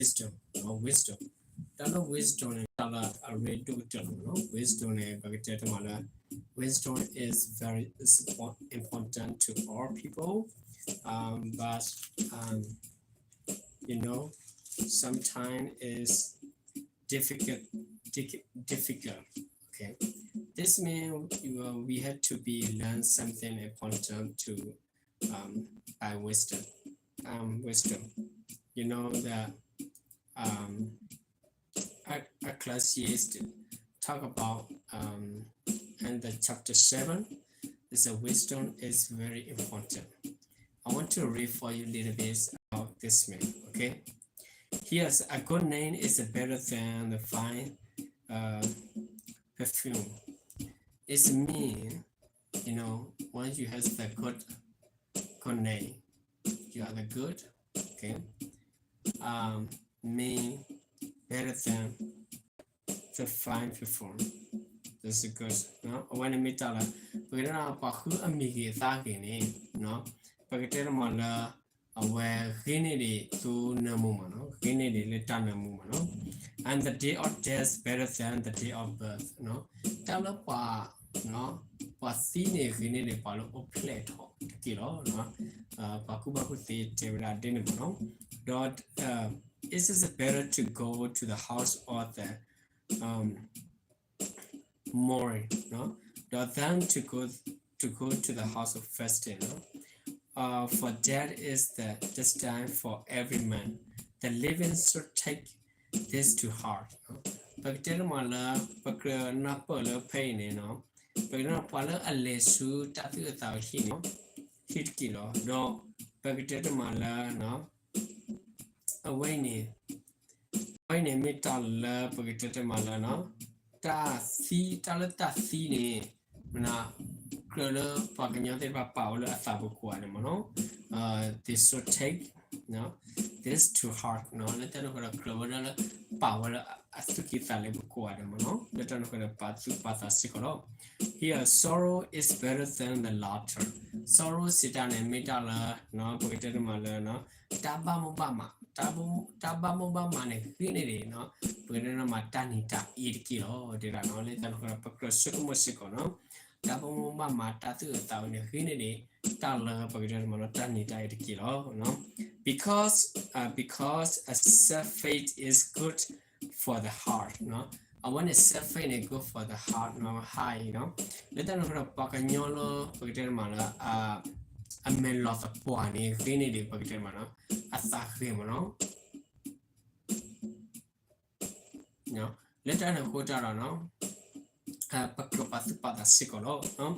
wisdom, wisdom. တၢ်လၢ wisdom န့ၣ် တၢ်လၢအရ့ဒိၣ်ကတၢၢ်လီၤမ့ၢ်နီၤ. Wisdom န့ၣ် ပကတဲတမးလၢ wisdom is very important to all people, um, but um, you know, sometimes it's difficult, difficult. Okay, this means you, uh, we have to be learn something important to um, by wisdom. Um, wisdom. You know that um, Ecclesiastes talk about um, in the chapter seven, is a wisdom is very important. I want to read for you a little bit about this man, okay? Here's a good name is better than the fine uh, perfume. It's mean, you know, when you have the good, good name, you are the good, okay? Um, mean better than the fine perfume. That's good. အဝဲန့ၣ်မ့ၢ်တၢ်လၢ ပကတဲလၢပှၤဃုအမံၤဂ့ၤအသးဂ့ၤန့ၣ် ပကတဲတမးလၢ အဝဲဂ့ၤန့ၢ်ဒံးသူနၢမူမ့ၢ်နီၤ, ဂ့ၤန့ၢ်ဒံးလၢတၢ်နၢမူမ့ၢ်နီၤ. And the day of death better than the day of birth. တၢ်လၢပှၤ ပှၤသံန့ၣ်ဂ့ၤန့ၢ်ဒံးပှၤလၢအိၣ်ဖျဲၣ်ထီၣ်တက့ၢ်လီၤ. ပှၤကူၣ်ဘၣ်ကူၣ်သ့တဲဝဲဒၣ်ဒ်န့ၣ်မ့ၢ်နီၤ. ဒီး it is better to go to the house of the um, mourning, no? Than to go to go to the house of feasting, no? Uh, for death is the destiny for every man. The living should take this to heart, no? ပကတဲတမးလၢ ပကြၢးနၢ်ပၢၢ်လၢဖဲအံၤန့ၣ် ပကတဲပှၤလၢအလဲၤဆူတၢ်သူၣ်အုးသးအုးဟံၣ်န့ၣ် ဟံၣ်တက့ၢ်လီၤ. ဒီးပကတဲတမးလၢ အဝဲအံၤန့ၣ် အဝဲအံၤန့ၣ်မ့ၢ်တၢ်လၢပကတဲတမးလၢ တၢ်သံ တၢ်လၢတၢ်သံန့ၣ် ကြၢးလၢပှၤကညီသ့ၣ်တဖၣ်ပာ်ဝဲလၢအသးပူၤကိးဂၤဒဲးမ့ၢ်နီၤ. They should take this to heart, လၢတၢ်န့ၣ်အဃိဒီး ကြၢးဝဲဒၣ်လၢပာ်ဝဲလၢအသူၣ်ကံၢ်သးလဲပူၤကိးဂၤဒဲးမ့ၢ်နီၤ. လၢတၢ်န့ၣ်အဃိဒီး ပာ်သူၣ်ပာ်သးစ့ၢ်ကီးလီၤ. Here, sorrow is better than the laughter. Sorrow စံးတၢ်န့ၣ်မ့ၢ်တၢ်လၢ ပကတဲတမးလၢ တၢ်ဘၣ်မိၣ်ဘၣ်မး, တၢ်ဘၣ်မိၣ်ဘၣ်မးန့ၣ် ဂ့ၤန့ၢ်ဒံး ပကတဲတမး တၢ်နံၤတၢ်အ့တက့ၢ်လီၤ. တဲဒၣ်နီၤ လၢတၢ်န့ၣ်အဃိဒီး ပကြၢးဆိကမိၣ်စ့ၢ်ကီးနီၤ, တၢ်ဘၣ်မိၣ်ဘၣ်မး တၢ်သူၣ်အုးသးအုးန့ၣ် ဂ့ၤန့ၢ်ဒံး တၢ်လၢပကတဲတမးလၢ တၢ်နံၤတၢ်အ့တက့ၢ်လီၤ. Because, uh, because a sad fate is good for the heart, အဝဲန့ၣ် sad fate န့ၣ် good for the heart, heart, လၢတၢ်န့ၣ်အဃိဒီး ပှၤကညီလၢ ပကတဲတမးလၢ အမဲာ်လီၤသပှၢ်န့ၣ် ဂ့ၤန့ၢ်ဒံး ပကတဲတမးလၢ အသးဂ့ၤမ့ၢ်နီၤ. လၢတၢ်န့ၣ်အဃိတၢ်ဒီး ပကြၢးပာ်သူၣ်ပာ်သးစ့ၢ်ကီးလီ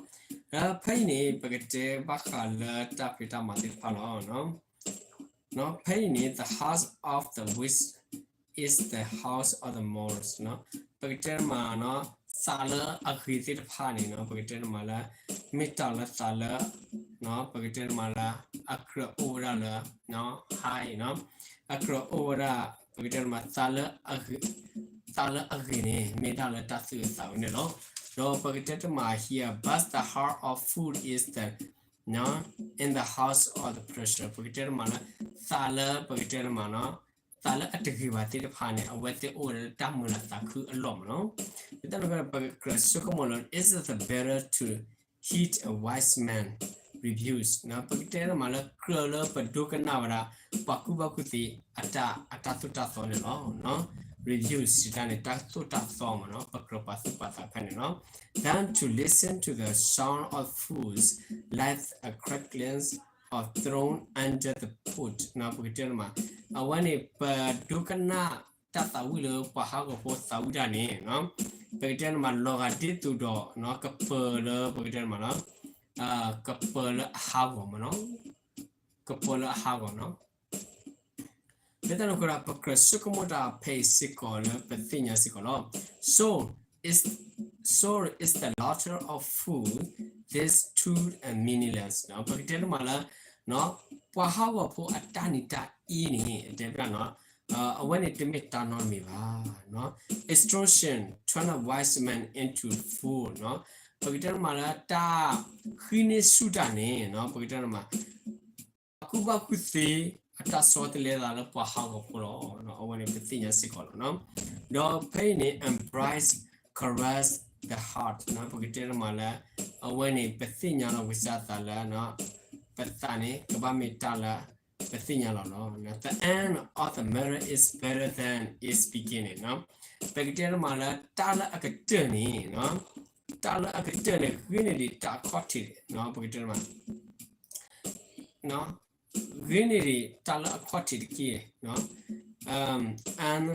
ၤ. ဖဲအံၤန့ၣ် ပကတဲဘၣ်ဃးလၢတၢ်ဖံးတၢ်မၤသ့ၣ်တဖၣ်လီၤ. ဖဲအံၤန့ၣ် the heart of the wise is the house of the mourners, ပကတဲမး သးလၢအဂ့ၤသ့ၣ်တဖၣ်န့ၣ် ပကတဲမးလၢ မ့ၢ်တၢ်လၢသးလၢ ပကတဲမးလၢ အကြၢးအိၣ်ဝဲဒၣ်လၢ high, အကြၢးအိၣ်ဝဲဒၣ် ပကတဲမး သးလၢအဂ့ၤန့ၣ် မ့ၢ်တၢ်လၢတၢ်သူၣ်အုးသးအုးန့ၣ်လီၤ. ဒီးပကတဲတမး here, but the heart of fool is the, in the house of the pleasure, ပကတဲတမးလၢ သးလၢပကတဲတမး သးလၢအတဂ့ၤဘၣ်သ့ၣ်တဖၣ်န့ၣ် အဝဲသ့ၣ်အိၣ်ဝဲဒၣ်လၢတၢ်မုာ်လၤသးခုအလီၢ်မ့ၢ်နီၤ. လၢတၢ်န့ၣ်အဃိဒီး ပကြၢးဆိကမိၣ်လၢ is it better to heed a wise man rebukes, ပကတဲတမးလၢ ကြၢးလၢပဒိကနၣ်ဝဲဒၣ် ပှၤကူၣ်ဘၣ်ကူၣ်သ့ အတၢ်သိၣ်တၢ်သီန့ၣ်လီၤ. Rebukes စံးတၢ်န့ၣ် တၢ်သိၣ်တၢ်သီမ့ၢ်နီၤ, ပကြၢးပာ်သူၣ်ပာ်သးဖဲန့ၣ်လီၤ. Than to listen to the sound of fools like a crackling of thorn under the pot, ပကတဲတမး အဝဲန့ၣ် ပဒိကနၣ်တၢ်သးဝံၣ်လၢပှၤဟးဂီၤဖိသးဝံၣ်တၢ်န့ၣ် ပကတဲတမး လီၤဂာ်ဒ်သိးဒီး ကပၢၤလၢ ပကတဲတမး ကပၢၤလၢအဟးဂီၤမ့ၢ်နီၤ, ကပၢၤလၢအဟးဂီၤနီၤ. လၢတၢ်န့ၣ်အဃိဒီး ပကြၢးဆိကမိၣ်တၢ်ဖဲအံၤစ့ၢ်ကီးလၢပသ့ၣ်ညါစ့ၢ်ကီးလီၤ. So is, so is the laughter of fool, this too meaningless, ပကတဲတမးလၢ ပှၤဟးဂီၤဖိအတၢ်နံၤတၢ်အ့န့ၣ် တဲပျၢ်နီၤ, အဝဲန့ၣ်တမ့ၢ်တၢ်နီတမံၤဘၣ်. Extortion turn a wise man into fool, ပကတဲတမးလၢတၢ်ဃုန့ၢ်ဆူၣ်တၢ်န့ၣ် ပကတဲတမး ပှၤကူၣ်ဘၣ်ကူၣ်သ့ အတၢ်ဆီတလဲသးလၢပှၤဟးဂီၤဖိလီၤ. အဝဲန့ၣ်ပသ့ၣ်ညါစ့ၢ်ကီးလီၤ. ဒီးဖဲအံၤန့ၣ် embrace, caress the heart ပကတဲတမးလၢ အဝဲန့ၣ် ပသ့ၣ်ညါလီၤဝံသးစူၤလၢ ပသးန့ၣ် ကဘၣ်မ့ၢ်တၢ်လၢ ပသ့ၣ်ညါလီၤလီၤ. The end of the matter is better than its beginning ပကတဲတမးလၢတၢ်လၢအကတၢၢ်န့ၣ် တၢ်လၢအကတၢၢ်န့ၣ် ဂ့ၤန့ၢ်ဒံးတၢ်အခီၣ်ထံး ပကတဲတမး ဂ့ၤန့ၢ်ဒံးတၢ်လၢအခီၣ်ထံးတက့ၢ်. And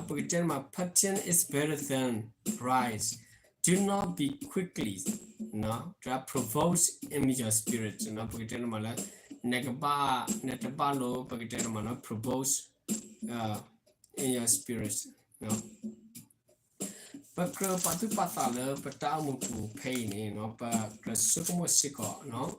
ပကတဲတမး patience is better than pride, do not be quickly ပကတဲတမးလၢ နကဘၣ် နတဘၣ်လိာ် ပကတဲတမးလၢ provoke in your spirit ပကြၢးပာ်သူၣ်ပာ်သးလၢပတၢ်အိၣ်မူပူၤဖဲအံၤန့ၣ် ပကြၢးဆိကမိၣ်စ့ၢ်ကီး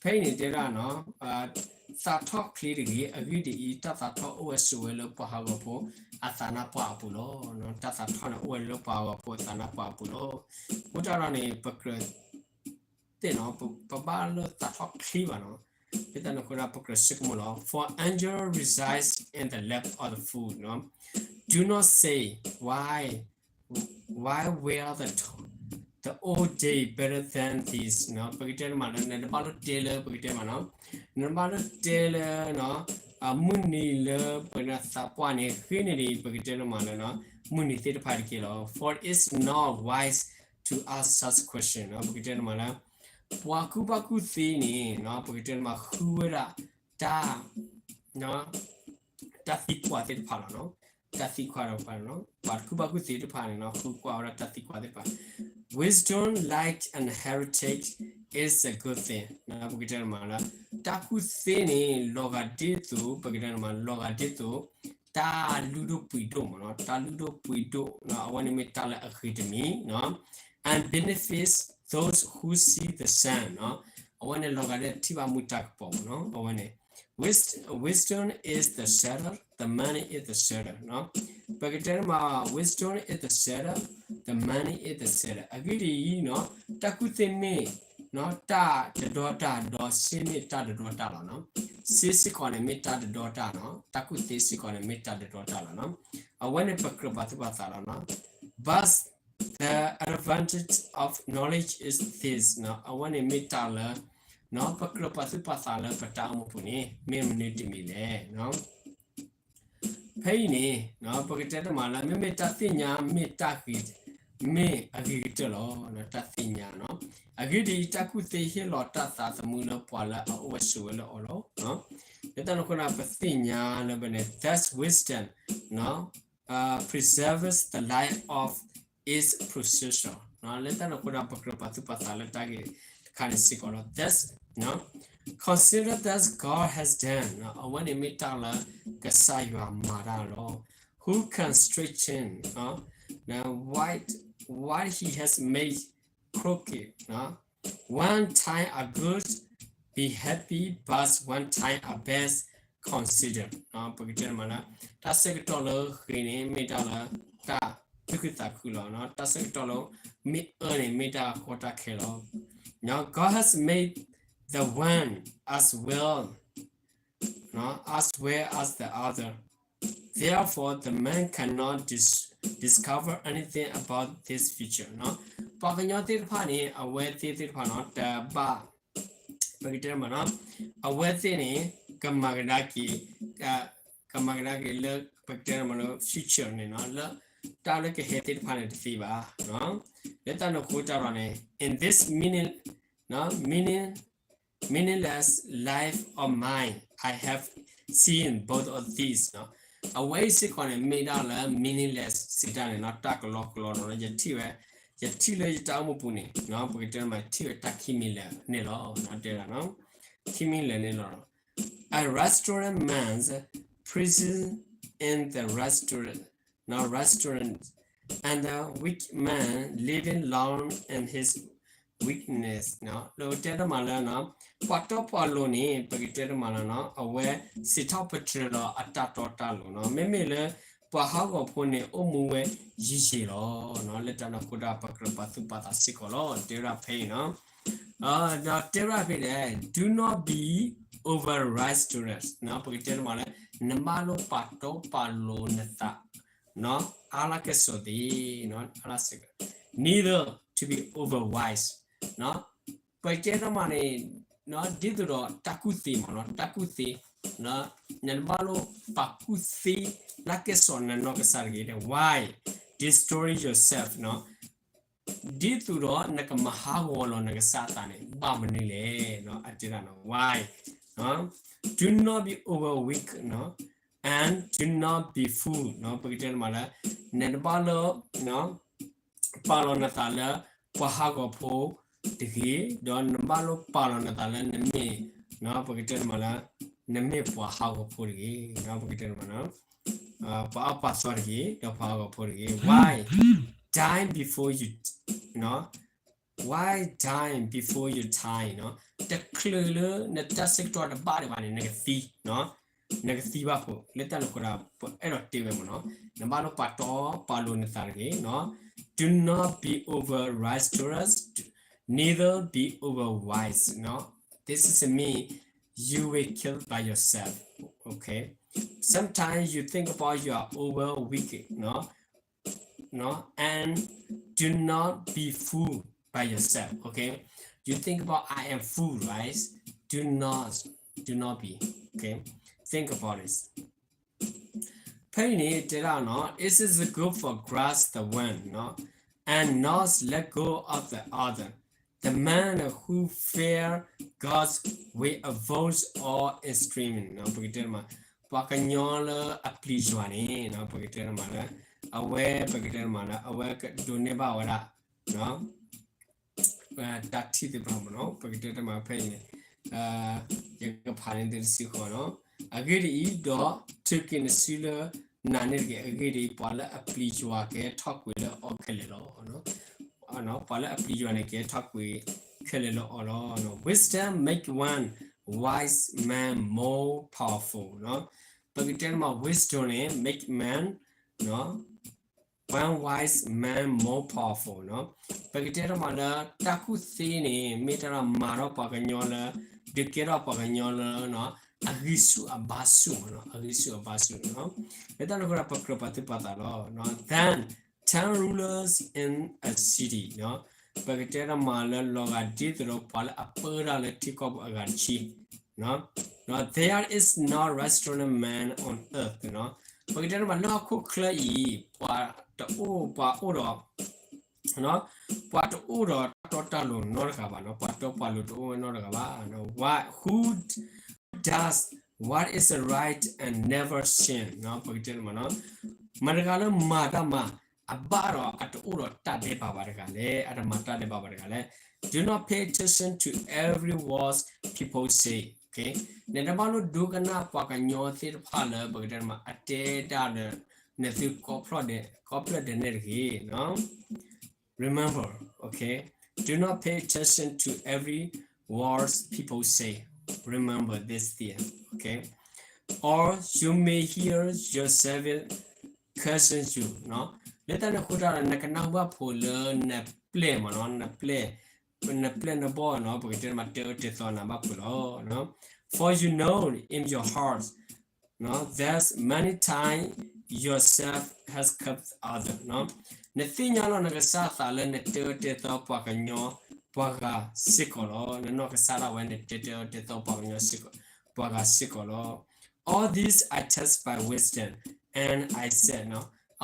ဖဲအံၤန့ၣ်တဲဒၣ် သးထီၣ်ချ့တဂ့ၤ, အဂ့ၢ်ဒ်အံၤ, တၢ်သးထီၣ်အိၣ်ဝဲဆိးဝဲလၢပှၤဟးဂီၤဖိအသးနါပှၢ်အပူၤလီၤ. တၢ်သးထီၣ်န့ၣ်အိၣ်ဝဲလၢပှၤဟးဂီၤဖိအသးနါပှၢ်အပူၤလီၤ. အဃိတၢ်ဒီးန့ၣ် ပကြၢးသ့ၣ်နီၤ ပဘၣ်လၢသးထီၣ်ချ့ဘၣ်နီၤ. လၢတၢ်န့ၣ်အဃိဒီး ပကြၢးဆိကမိၣ်လီၤ. For anger resides in the lap of the fool နီၤ. Do not say, why, why were the, the old day better than this နီၤ. ပကတဲတမးလၢ နတဘၣ်လိၣ်တဲလၢ ပကတဲမးနီၤ, နတဘၣ်လိၣ်တဲလၢ မုၢ်နံၤလၢပနသးပှၢ်န့ၣ် ဂ့ၤန့ၢ်ဒံး ပကတဲတမးလၢ မုၢ်နံၤသ့ၣ်တဖၣ်တက့ၢ်လီၤ. For it's not wise to ask such question နီၤ. ပကတဲတမးလၢ ပှၤကူၣ်ဘၣ်ကူၣ်သ့န့ၣ် ပကတဲတမး ဃုဝဲဒၣ်တၢ် တၢ်သံကွၢ်သ့ၣ်တဖၣ်လီၤ. တၢ်သံကွၢ်တဖၣ်, ပှၤကူၣ်ဘၣ်ကူၣ်သ့တဖၣ်န့ၣ် ဃုကွၢ်ဝဲဒၣ်တၢ်သံကွၢ်သ့ၣ်တဖၣ်. Wisdom like an heritage is a good thing ပကတဲတမးလၢ တၢ်ကူၣ်သ့န့ၣ် လီၤဂာ်ဒ်သိး ပကတဲတမး လီၤဂာ်ဒ်သိး တၢ်လုၢ်ဒိၣ်ပှ့ၤဒိၣ်မးနီၤ, တၢ်လုၢ်ဒိၣ်ပှ့ၤဒိၣ် အဝဲန့ၣ်မ့ၢ်တၢ်လၢအဂ့ၤတမံၤ and benefits those who see the sun နီၤ, အဝဲန့ၣ်လီၤဂာ်ဒ်ထံၣ်ဘၣ်မုၢ်တၢ်ကပီၤမးနီၤ, အဝဲန့ၣ် Wis- wisdom is the shelter, the money is the shelter နီၤ, ပကတဲတမး wisdom is the shelter, the money is the shelter အဂ့ၢ်ဒ်အံၤနီၤ, တၢ်ကူၣ်သ့မ့ၢ် တၢ်တဒီတၢ် ဒီးစ့မ့ၢ်တၢ်တဒီတၢ်လီၤနီၤ, စ့စ့ၢ်ကီးန့ၣ်မ့ၢ်တၢ်တဒီတၢ်နီၤ, တၢ်ကူၣ်သ့စ့ၢ်ကီးန့ၣ်မ့ၢ်တၢ်တဒီတၢ်လီၤနီၤ, အဝဲန့ၣ်ပကြၢးပာ်သူၣ်ပာ်သးလီၤနီၤ, but the advantage of knowledge is this နီၤ, အဝဲန့ၣ်မ့ၢ်တၢ်လၢ ပကြၢးပာ်သူၣ်ပာ်သးလၢပတၢ်အိၣ်မူပူၤန့ၣ် မ့ၢ်မနုၤတမံၤလဲၣ် ဖဲအံၤန့ၣ် ပကတဲတမးလၢ မ့မ့ၢ်တၢ်သ့ၣ်ညါမ့ၢ်တၢ်ဂ့ၤ, မ့ၢ်အဂ့ၤကတၢၢ်လီၤ. တၢ်သ့ၣ်ညါနီၤ, အဂ့ၢ်ဒ်အံၤ, တၢ်ကူၣ်သ့ဟ့ၣ်လီၤတၢ်သးသမူလၢပှၤလၢအအိၣ်ဝဲဆိးဝဲလၢအီၤလီၤ. လၢတၢ်န့ၣ်အဃိဒီး ပသ့ၣ်ညါလၢပန့ၣ် that's wisdom နီၤ, preserves the life of its possessor နီၤ, လၢတၢ်န့ၣ်အဃိဒီး ပကြၢးပာ်သူၣ်ပာ်သးလၢတၢ်ဂ့ၢ်တခါန့ၣ်စ့ၢ်ကီးလီၤ. That's နီၤ, consider that God has done နီၤ, အဝဲန့ၣ်မ့ၢ်တၢ်လၢကစၢ်ယွၤမၤတၢ်လီၤ. Who can straighten နီၤ, what, what he has made crooked နီၤ, one time a good, be happy, but one time a bad, consider နီၤ, ပကတဲတမးလၢ တၢ်ဆၢကတီၢ်လၢဂ့ၤန့ၣ် မ့ၢ်တၢ်လၢတၢ်သူၣ်ခုသးခုလီၤနီၤ, တၢ်ဆၢကတီၢ်လၢမ့ၢ်အၢန့ၣ် မ့ၢ်တၢ်ကီတၢ်ခဲလီၤ. နီၤ, God has made the one as well, နီၤ, as well as the other. Therefore, the man cannot dis- discover anything about this feature နီၤ, ပှၤကညီသ့ၣ်တဖၣ်န့ၣ် အဝဲသ့ၣ်သ့ၣ်တဖၣ်နီၤ တဘၣ် ပကတဲမးနီၤ, အဝဲသ့ၣ်န့ၣ် ကမၤကဒါက့ၤ ကမၤကဒါက့ၤလၢ ပကတဲမးလၢ future န့ၣ်နီၤ, လၢတၢ်လၢကဟဲသ့ၣ်တဖၣ်န့ၣ်တသ့ဘၣ်. လၢတၢ်န့ၣ်အဃိတၢ်ဒီးန့ၣ် in this meaning, meaning meaningless life of mine, I have seen both of these နီၤ, အဝဲအံၤစ့ၢ်ကီးန့ၣ် မ့ၢ်ဒၣ်လၢ meaningless စံးတၢ်န့ၣ်နီၤ, တၢ်ကလီကလီလီၤနီၤ, ယထံၣ်ဝဲ ယထံၣ်လၢယတၢ်အိၣ်မူပူၤန့ၣ် ပကတဲမး ထံၣ်ဝဲတၢ်ခံမံၤလၢာ်န့ၣ်လီၤ. တဲဒၣ်နီၤ, ခံမံၤလၢာ်န့ၣ်လီၤ. A restaurant man prison in the restaurant, နီၤ, restaurant, and the weak man living long in his weakness နီၤ, လၢတဲတမးလၢနီၤ, ပှၤတီပှၤလိၤန့ၣ် ပကတဲတမးလၢနီၤ, အဝဲစံးထီၣ်ပတြၢၤဒီးအတၢ်တီတၢ်လိၤနီၤ, မ့မ့ၢ်လၢ ပှၤဟးဂီၤဖိန့ၣ် အိၣ်မူဝဲယံာ်ယံာ်လီၤ. လၢတၢ်န့ၣ်အဃိဒီး ပကြၢးပာ်သူၣ်ပာ်သးစ့ၢ်ကီးလီၤ. တဲဝဲဒၣ်ဖဲအံၤနီၤ, ဒီးတဲဝဲဒၣ်ဖဲန့ၣ် do not be over righteous ပကတဲတမးလၢ နဘၣ်လိၣ်ပာ်တီပာ်လိၤနသး အါလၢကစီၣ်သ့ neither to be overwise ပကတဲတမးန့ၣ် ဒ်သိးဒီးတၢ်ကူၣ်သ့မးနီၤ တၢ်ကူၣ်သ့ နတဘၣ်လိၣ်ပာ်ကူၣ်သ့ လၢကစီၣ်နနီၢ်ကစၢ်တဂ့ၤ why destroy yourself ဒ်သိးဒီးနကမၤဟးဂီၤလီၤနကစၢ်အသးန့ၣ် ဘၣ်မနုၤလဲၣ် အတဲဒၣ်နီၤ why do not be overweight and do not be fooled ပကတဲတမးလၢ နတဘၣ်လၢ ပာ်လီၤနသးလၢ ပှၤဟးဂီၤဖိတဂ့ၤ, ဒီးနဘၣ်လိၣ်ပာ်လီၤနသးလၢနမ့ၢ် ပကတဲတမးလၢ နမ့ၢ်ပှၤဟးဂီၤဖိတဂ့ၤ, ပကတဲတမးလၢ ပှၤအီၣ်ပာ်သီတဂ့ၤ, ဒီးပှၤဟးဂီၤဖိတဂ့ၤ. Why die before you, why die before your time တချုးလၢ နတၢ်ဆၢကတီၢ်တဘၣ်ဒံးဘၣ်န့ၣ် နကသံ နကသံဘၣ်ဖုး, လၢတၢ်န့ၣ်အဃိဒီး ပအဲၣ်ဒိးတဲဝဲမးနီၤ, နဘၣ်လိၣ်ပာ်တီပာ်လိၤနသးတဂ့ၤ, do not be over righteous, neither be over wise, this is mean you will kill by yourself, okay? Sometimes you think about you are over wicked, no? No? And do not be fooled by yourself, okay? You think about I am fool, right? Do not, do not be, okay? Think about this. ဖဲအံၤန့ၣ် တဲဒၣ်နီၤ, it is good for grasp the wind, no? And not let go of the other. The man who fear God will avoid all extreme ပကတဲမး, ပှၤကညီလၢအပျံၤယွၤန့ၣ် ပကတဲမးလၢ အဝဲ ပကတဲမးလၢ အဝဲကဒိးန့ၢ်ဘၣ်ဝဲဒၣ် တၢ်ထံၣ်သ့ၣ်တဖၣ်မးနီၤ, ပကတဲတမးဖဲအံၤန့ၣ် ယကဖးန့ၢ်သုတစုဃီနီၤ, အဂ့ၢ်ဒ်အံၤ, ဒီးထုးက့ၤနစုလၢနၤန့ၣ်တက့ၢ်. အဂ့ၢ်ဒ်အံၤ, ပှၤလၢအပျံၤယွၤကဟဲထီၣ်ကွံာ်လၢအီၤခဲလၢာ်လီၤ. ပှၤလၢအပျံၤယွၤန့ၣ် ကဟဲထီၣ်ကွံာ်ခဲလၢာ်လၢအီၤလီၤ. Wisdom make one wise man more powerful ပကတဲတမး wisdom န့ၣ် make man, one wise man more powerful ပကတဲတမးလၢ တၢ်ကူၣ်သ့န့ၣ် မ့ၢ်တၢ်လၢမၤထီၣ်ပှၤကညီလၢ ဒုးကဲထီၣ်ပှၤကညီလၢ အဂံၢ်ဆူၣ်အဘါဆူၣ်မးနီၤ, အဂံၢ်ဆူၣ်အဘါဆူၣ်နီၤ. လၢတၢ်န့ၣ်အဃိဒီး ပကြၢးပာ်သူၣ်ပာ်သးလီၤ. Than ten rulers in a city ပကတဲတမးလၢ လီၤဂာ်ဒ်သိးဒီး ပှၤလၢအပၢတၢ်လၢထံကီၢ်ပူၤအဂၤတဆံ There is not righteous man on earth ပကတဲတမးလၢဟီၣ်ခိၣ်ချၢအံၤ ပှၤတအိၣ် ပှၤအိၣ်ဒီး ပှၤတအိၣ်ဒီးတၢ်တီတၢ်လိၤနီတဂၤဘၣ်နီၤ, ပှၤတီပှၤလိၤတအိၣ်ဝဲနီတဂၤဘၣ်. Who does what is right and never sin ပကတဲတမးနီၤ, မတၤတဂၤလၢမၤတၢ်မၤအဘၣ်ဒီး အတအိၣ်ဒီးတၢ်ဒဲးဘးဘၣ်တဂၤလဲၣ်, အတမၤတၢ်ဒဲးဘးဘၣ်တဂၤလဲၣ်. Do not pay attention to every word people say, okay? နတဘၣ်လိၣ်ဒိကနၣ်ပှၤကညီသ့ၣ်တဖၣ်လၢ ပကတဲတမး အတဲတၢ်ဒီး နသုကိးဖျၢၣ်ဒဲး ကိးဖျၢၣ်ဒဲးန့ၣ်တဂ့ၤ. Remember, okay? Do not pay attention to every words people say. Remember this thing, okay? Or you may hear yourself cursing you လၢတၢ်န့ၣ်အဃိတၢ်ဒီး နကနၢ်ဟူဘၣ်ဖုးလၢနပျဲၢ်မးနီၤ, နပျဲၢ် နပျဲၢ်နဘီၣ်နီၤ, ပကတဲတမး တဲအၢတဲသီနၤဘၣ်ဖုးလီၤ. For you know in your heart that many times yourself has cursed others နသ့ၣ်ညါလီၤနကစၢ်သးလၢနတဲအၢတဲသီပှၤကညီ ပှၤဂၤစ့ၢ်ကီးလီၤ. နနီၢ်ကစၢ်ဒၣ်ဝဲ နတဲတဲအၢတဲသီပှၤကညီစ့ၢ်ကီး ပှၤဂၤစ့ၢ်ကီးလီၤ. All this I test by wisdom, and I said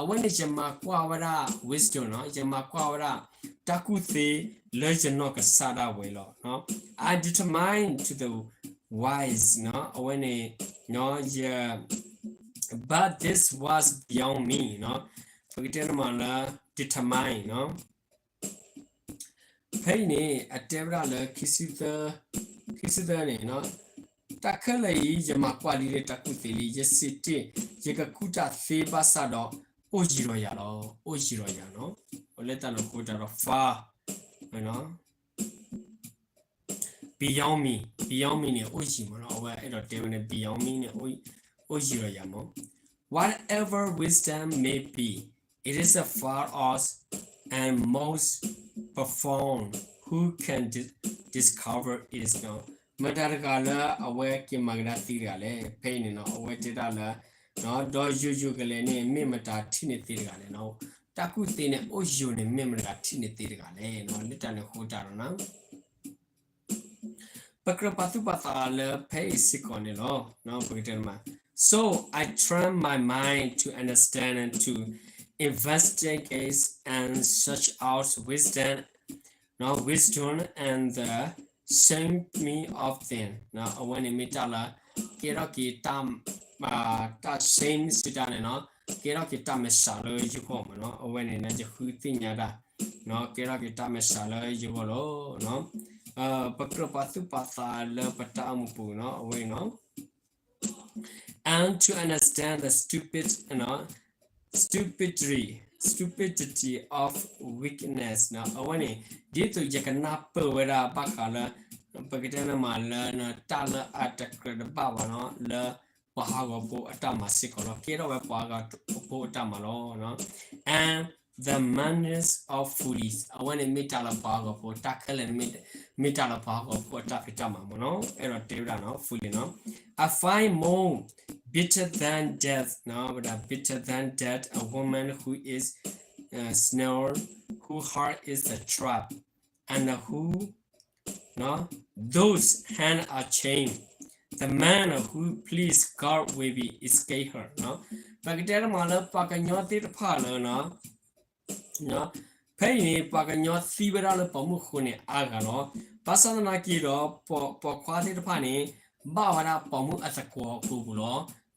အဝဲန့ၣ် ယမၤကွၢ်ဝဲဒၣ် wisdom နီၤ, ယမၤကွၢ်ဝဲဒၣ် တၢ်ကူၣ်သ့လၢယနီၢ်ကစၢ်ဒၣ်ဝဲလီၤ. I determined to the wise နီၤ, အဝဲန့ၣ် ယ but this was beyond me နီၤ, ပကတဲတမးလၢ determine နီၤ. ဖဲအံၤန့ၣ် အတဲဝဲဒၣ်လၢ ခံဆံသၢ ခံဆံသၢန့ၣ် တၢ်ခဲလၢာ်အံၤ ယမၤကွၢ်လံလၢတၢ်ကူၣ်သ့လံ, ယစံးတ့ၢ် ယကကူၣ်တၢ်သ့ဘၣ်ဆၣ်ဒီး အိၣ်ယံၤဒီးယၤလီၤ, အိၣ်ယံၤဒီးယၤနီၤ. လၢတၢ်န့ၣ်အဃိတၢ်ဒီး far, beyond me, beyond me န့ၣ် အိၣ်ယံၤမးနီၤ, အဝဲအဲၣ်ဒိးတဲဝဲန့ၣ် beyond me န့ၣ် အိၣ်ယံၤဒီးယၤမး. Whatever wisdom may be, it is the far off and most profound who can di- discover it နီၤ. မတၤတဂၤလၢအဝဲက့ၤမၤကဒါသံတဂၤလဲၣ်. ဖဲအံၤန့ၣ်နီၤ အဝဲတဲတၢ်လၢ ဒီးယိာ်ယိာ်ကလဲာ်န့ၣ် မ့ၢ်မတၤထံၣ်န့ၢ်သ့တဂၤလဲၣ်နီၤ. တၢ်ကူၣ်သ့န့ၣ် အိၣ်ယိာ်န့ၣ် မ့ၢ်မတၤထံၣ်န့ၢ်သ့တဂၤလဲၣ်နီၤ. လၢတၢ်န့ၣ်အဃိတၢ်ဒီးနီၤ ပကြၢးပာ်သူၣ်ပာ်သးလၢဖဲအံၤစ့ၢ်ကီးန့ၣ်လီၤ. ပကတဲမး So I train my mind to understand and to investigate and search out wisdom, wisdom and the shame me of them. အဝဲန့ၣ်မ့ၢ်တၢ်လၢ ကဲထီၣ်က့ၤတၢ် တၢ် shame စံးတၢ်န့ၣ်နီၤ ကဲထီၣ်က့ၤတၢ်မဲာ်ဆှးလၢယဂီၢ်မးနီၤ. အဝဲန့ၣ် ယဃုသ့ၣ်ညါတၢ် ကဲထီၣ်က့ၤတၢ်မဲာ်ဆှးလၢယဂီၢ်လီၤ. ပကြၢးပာ်သူၣ်ပာ်သးလၢပတၢ်အိၣ်မူပူၤနီၤ အဝဲအံၤနီၤ and to understand the stupid, stupidity, stupidity of wickedness. အဝဲန့ၣ် ဒ်သိးယကနၢ်ပၢၢ်ဝဲဒၣ်ဘၣ်ဃးလၢ ပကတဲန့ၣ်မးလၢ တၢ်လၢအတကြၢးတဘၣ်ဘၣ်နီၤ လၢပှၤဟးဂီၤဖိအတၢ်မၤစ့ၢ်ကီးလီၤ. ကဲထီၣ်ဝဲပှၤဟးဂီၤဖိအတၢ်မၤလီၤ. And the madness of fools. အဝဲန့ၣ်မ့ၢ်တၢ်လၢပှၤဟးဂီၤဖိ တၢ်ခဲလၢာ်န့ၣ် မ့ၢ်တၢ်လၢပှၤဟးဂီၤဖိအတၢ်ဖံးတၢ်မၤမးနီၤ. အဲၣ်ဒိးတဲဝဲဒၣ်နီၤ foolish နီၤ I find more bitter than death, ဝဲဒၣ် bitter than death, a woman who is snare, who heart is a trap, and who those hand a chain. The man who please God will be escape her. ပကတဲတမးလၢပှၤကညီသ့ၣ်တဖၣ်လၢ ဖဲအံၤန့ၣ် ပှၤကညီသံဝဲဒၣ်လၢပိာ်မုၣ်အဃိန့ၣ်အါဂၤလီၤ. ဘၣ်ဆၣ်သနာ်က့ဒီး ပိာ်ခွါသ့ၣ်တဖၣ်န့ၣ် ဘၣ်ဝဲဒၣ်ပိာ်မုၣ်အသကိးအပူၤပူၤလီ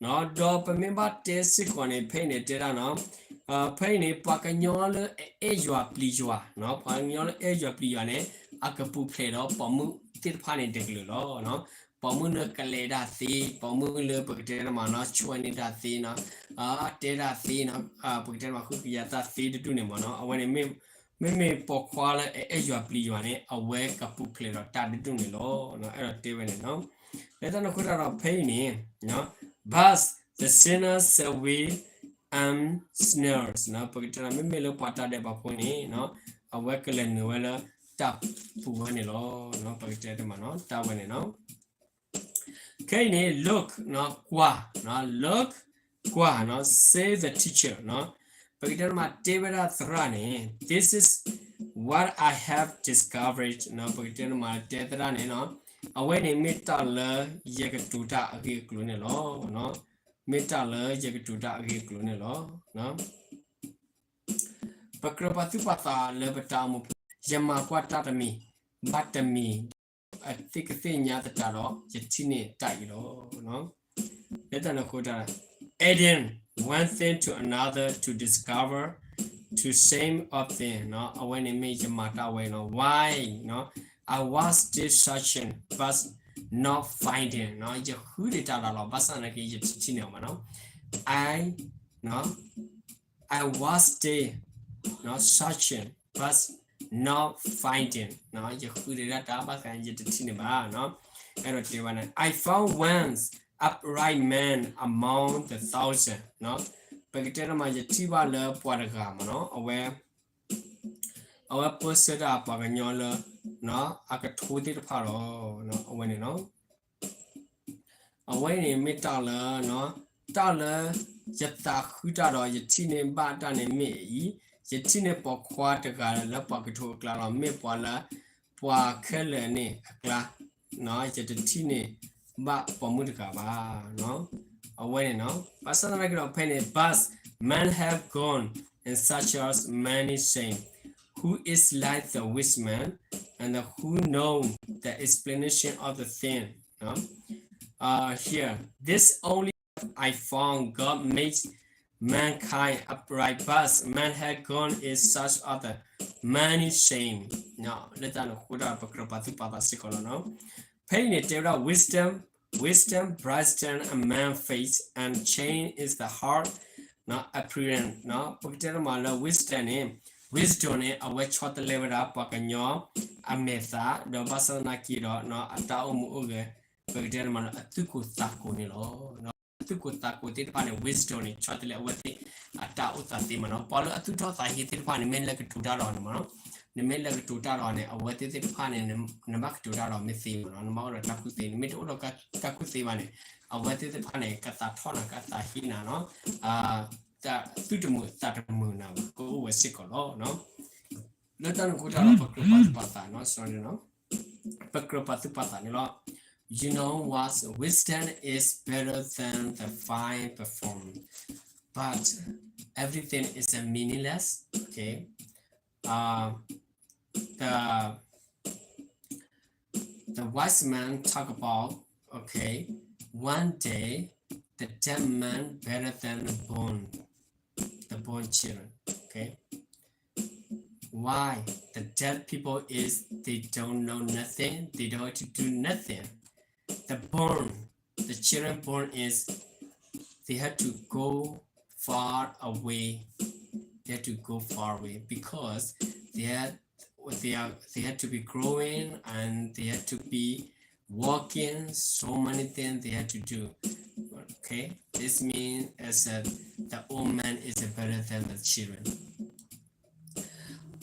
ၤ. ဒီးပမ့ၢ်ဘၣ်တဲစ့ၢ်ကီးန့ၣ် ဖဲအံၤန့ၣ်တဲဒၣ်နီၤ ဖဲအံၤန့ၣ် ပှၤကညီလၢအအဲၣ်ယွၤပျံၤယွၤ ပှၤကညီလၢအအဲၣ်ယွၤပျံၤယွၤန့ၣ် အကပူၤဖျဲးဒီးပိာ်မုၣ်သ့ၣ်တဖၣ်န့ၣ်တကလုာ်လီၤ. ပိာ်မုၣ်လၢကလဲၤဒၣ်သ့, ပိာ်မုၣ်လၢပကတဲတမးနီၤ ဆွဲန့ၢ်တၢ်သ့နီၤ, တဲဒၣ်သ့နီၤ, ပကတဲတမးဃုကယၤတၢ်သ့တဒူၣ်န့ၣ်မးနီၤ အဝဲန့ၣ် မ့မ့ၢ်ပိာ်ခွါလၢအအဲၣ်ယွၤပျံၤယွၤန့ၣ် အဝဲကပူၤဖျဲးဒီးတၢ်တဒူၣ်န့ၣ်လီၤ. အဲၣ်ဒိးတဲဝဲန့ၣ်နီၤ လၢတၢ်န့ၣ်အဃိတၢ်ဒီးဖဲအံၤန့ၣ် but the sinner shall be in snares ပကတဲမ့မ့ၢ်လၢပှၤတၢ်ဒဲးဘးဖိန့ၣ် အဝဲကလဲၤနုာ်ဝဲလၢတၢ်ပူၤဝဲန့ၣ်လီၤ. ပကတဲတမးနီၤ တၢ်ဝဲန့ၣ်နီၤ ခဲအံၤန့ၣ် look ကွၢ်, look ကွၢ် say the teacher ပကတဲတမးတဲဝဲဒၣ်သရၣ်န့ၣ် this is what I have discovered ပကတဲတမးတဲသရၣ်န့ၣ် အဝဲန့ၣ်မ့ၢ်တၢ်လၢယကတိၤတၢ်အဂ့ၢ်အကျိၤန့ၣ်လီၤ. မ့ၢ်တၢ်လၢယကတိၤတၢ်အဂ့ၢ်အကျိၤန့ၣ်လီၤ. ပကြၢးပာ်သူၣ်ပာ်သးလၢပတၢ်အိၣ်မူပူၤ ယမၤကွၢ်တၢ်တမံၤဘၣ်တမံၤ ဒီးအသ့ၣ်ကသ့ၣ်ညါသတးဒီး ယထံၣ်န့ၢ်တၢ်အံၤလီၤ. လၢတၢ်န့ၣ်အဃိတၢ် adding one thing to another to discover to shame of them အဝဲန့ၣ်မ့ၢ်ယမၤတၢ်ဝဲနီၤ why I was still searching but not finding ယဃုဒံးတၢ်လီၤ ဘၣ်ဆၣ်သနာ်က့ ယတထံၣ်န့ၢ်အီၤဘၣ်နီၤ I I was still searching but not finding ယဃုဒံးဒၣ်တၢ်ဘၣ်ဆၣ် ယတထံၣ်န့ၢ်ဘၣ် အဲၣ်ဒိးတဲဝဲန့ၣ် I found one upright man among the thousand ပကတဲတမး ယထံၣ်ဘၣ်လၢပှၤတဂၤမးနီၤ အဝဲ အဝဲပၢဆှၢတၢ်ပှၤကညီလၢ အကထိသ့ၣ်တဖၣ်လီၤ အဝဲန့ၣ်နီၤ အဝဲန့ၣ်မ့ၢ်တၢ်လၢ တၢ်လၢ ယသးဃုတၢ်ဒီး ယထံၣ်န့ၢ်ဘၣ်တၢ်န့ၣ်မ့ၢ်အံၤ, ယထံၣ်န့ၢ်ပိာ်ခွါတဂၤလၢပှၤကထိအကျါလီၤ. မ့ၢ်ပှၤလၢ ပှၤခဲလၢာ်န့ၣ်အကျါ ယတထံၣ်န့ၢ်ဘၣ်ပိာ်မုၣ်တဂၤဘၣ်. အဝဲန့ၣ်နီၤ ဘၣ်ဆၣ်သနာ်က့ဒီးဖဲန့ၣ် but man have gone in such as many shame, who is like the wise man, and who know the explanation of the thing. Here, this only I found God made mankind upright, but man had gone in such other many shame. လၢတၢ်န့ၣ်အဃိဒီး ပကြၢးပာ်သူၣ်ပာ်သးစ့ၢ်ကီးလီၤနီၤ. ဖဲအံၤန့ၣ်တဲဝဲဒၣ် wisdom, wisdom brighten a man's face and change is the heart appearance. ပကတဲတမးလၢ wisdom န့ၣ် wisdom န့ၣ် အဝဲဆီတလဲဝဲဒၣ်ပှၤကညီအမဲာ်သး ဒီးဘၣ်ဆၣ်သနာ်က့ဒီး အတၢ်အိၣ်မူအိၣ်ဂဲၤ ပကတဲတမးလၢအသူၣ်ကိၢ်သးကိၢ်န့ၣ်လီၤ. အသူၣ်ကိၢ်သးကိၢ်သ့ၣ်တဖၣ်န့ၣ် wisdom န့ၣ် ဆီတလဲအဝဲသ့ၣ်အတၢ်အိၣ်သးသ့မးနီၤ. ပှၤလၢအသူၣ်ထီၣ်သးဟ့သ့ၣ်တဖၣ်န့ၣ် မ့ၢ်လၢကတိၤတၢ်ဒီးန့ၣ်မးနီၤ နမ့ၢ်လဲၤကတိၤတၢ်ဒီးန့ၣ် အဝဲသ့ၣ်သ့ၣ်တဖၣ်န့ၣ် နဘၣ်ကတိၤတၢ်ဒီးမ့ၢ်သ့မ့ၢ်နီၤ, နဘၣ်အိၣ်ဒီးတၢ်ကူၣ်သ့, နမ့ၢ်တအိၣ်ဒီးတၢ်ကူၣ်သ့ဘၣ်န့ၣ် အဝဲသ့ၣ်သ့ၣ်တဖၣ်န့ၣ် ကသးထီၣ်နၤ ကသးဟ့နၤနီၤ, သုတမုာ်သးတမုာ်နၤ ကအိၣ်ဝဲစ့ၢ်ကီးလီၤ. လၢတၢ်န့ၣ်အဃိတၢ်ဒီး ပကြၢးပာ်သူၣ်ပာ်သးနီၤ, ပကြၢးပာ်သူၣ်ပာ်သးန့ၣ်လီၤ. You know what? Wisdom is better than the fine perfume, but everything is a meaningless. Okay. Uh, the the wise man talk about, okay, one day the dead man better than the born, the born children. Okay. Why? The dead people is they don't know nothing, they don't have to do nothing. The born, the children born is they have to go far away. They have to go far away because they had they are they had to be growing and they had to be working, so many things they had to do. Okay, this means as a, the old man is better than the children.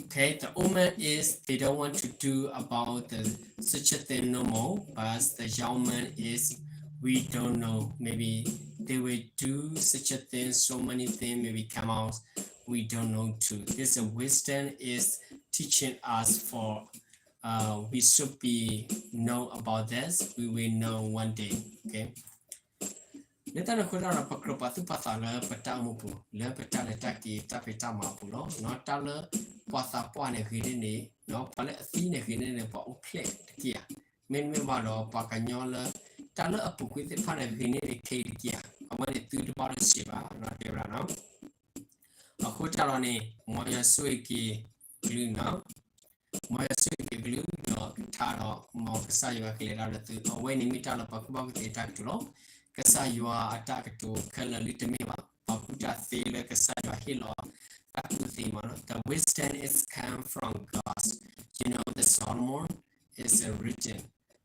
Okay, the old man is they don't want to do about the such a thing no more, but the young man is, we don't know. Maybe they will do such a thing, so many things maybe come out. We don't know too. This wisdom is teaching us for uh, we should be know about this. We will know one day. Okay. လၢတၢ်န့ၣ်အဃိတၢ်ဒီး ပကြၢးပာ်သူၣ်ပာ်သးလၢပတၢ်အိၣ်မူပူၤ, လၢပတၢ်လဲၤတၢ်က့ၤ တၢ်ဖံးတၢ်မၤအပူၤလီၤ. တၢ်လၢပှၤသးပှၢ်န့ၣ်ဂ့ၤန့ၢ်န့ၣ်, ပှၤလၢအသံန့ၣ်ဂ့ၤန့ၢ်န့ၣ် ပှၤအိၣ်ဖျဲၣ်တက့ၢ်ဧါ. မ့တမ့ၢ်ဘၣ်ဒီးပှၤကညီလၢ တၢ်လၢအပူၤကွံာ်သ့ၣ်တဖၣ်န့ၣ်ဂ့ၤန့ၢ်န့ၣ်ခဲအံၤတက့ၢ်ဧါ. အဝဲန့ၣ်သုတဘၣ်လၢစံးဘၣ် တဲဝဲဒၣ်နီၤ. အဃိတၢ်ဒီးန့ၣ် မ်ယွၤဆိၣ်ဂ့ၤက့ၤကလုၢ်နီၤ, မ်ယွၤဆိၣ်ဂ့ၤက့ၤကလုၢ်ဒီးကထါဒီး မ်ကစၢ်ယွၤကလဲၤတၢ်ဒီးသု. အဝဲန့ၣ်မ့ၢ်တၢ်လၢပှၤကူၣ်ဘၣ်ကူၣ်သ့တၢ်ကတိၤလီၤ. ကစၢ်ယွၤအတၢ်ကတိၤခဲလၢာ်လၢတမ့ၢ်ဘၣ် ပှၤကူၣ်တၢ်သ့လၢကစၢ်ယွၤဟ့ၣ်လီၤ တၢ်ကူၣ်သ့မးနီၤ. The wisdom is come from God. You know, the Solomon is written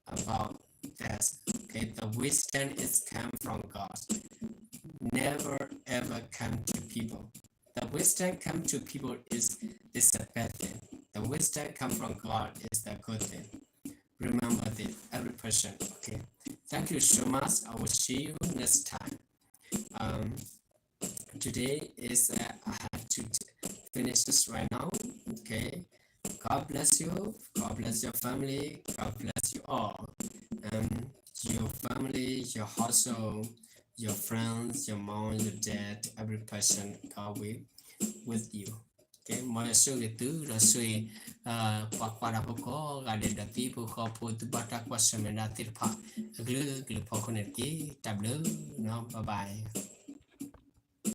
about that. Okay, the wisdom is come from God. Never ever come to people. The wisdom come to people is is a bad thing. The wisdom come from God is the good thing. Remember this, every person. Okay. Thank you so much. I will see you next time. Um, today is uh, I have to t- finish this right now. Okay. God bless you. God bless your family. God bless you all. Um, your family, your household, your friends, your mom, your dad, every person, God will with you. Okay, မ်ယွၤဆိၣ်ဂ့ၤသုဒီးဆိၣ်ဂ့ၤ ပှၤကွၢ်တၢ်ဖိကိးဂၤဒဲးဒီး သံဖိဃီဖိ သုဘၣ်တၢ်ကွၢ်ဆၢၣ်မဲာ်ဒၣ်သ့ၣ်တဖၣ် အကလုာ်ကလုာ်ဖီခိၣ်န့ၣ်တက့ၢ်. တၢ်ဘျုးနီၤ, bye bye.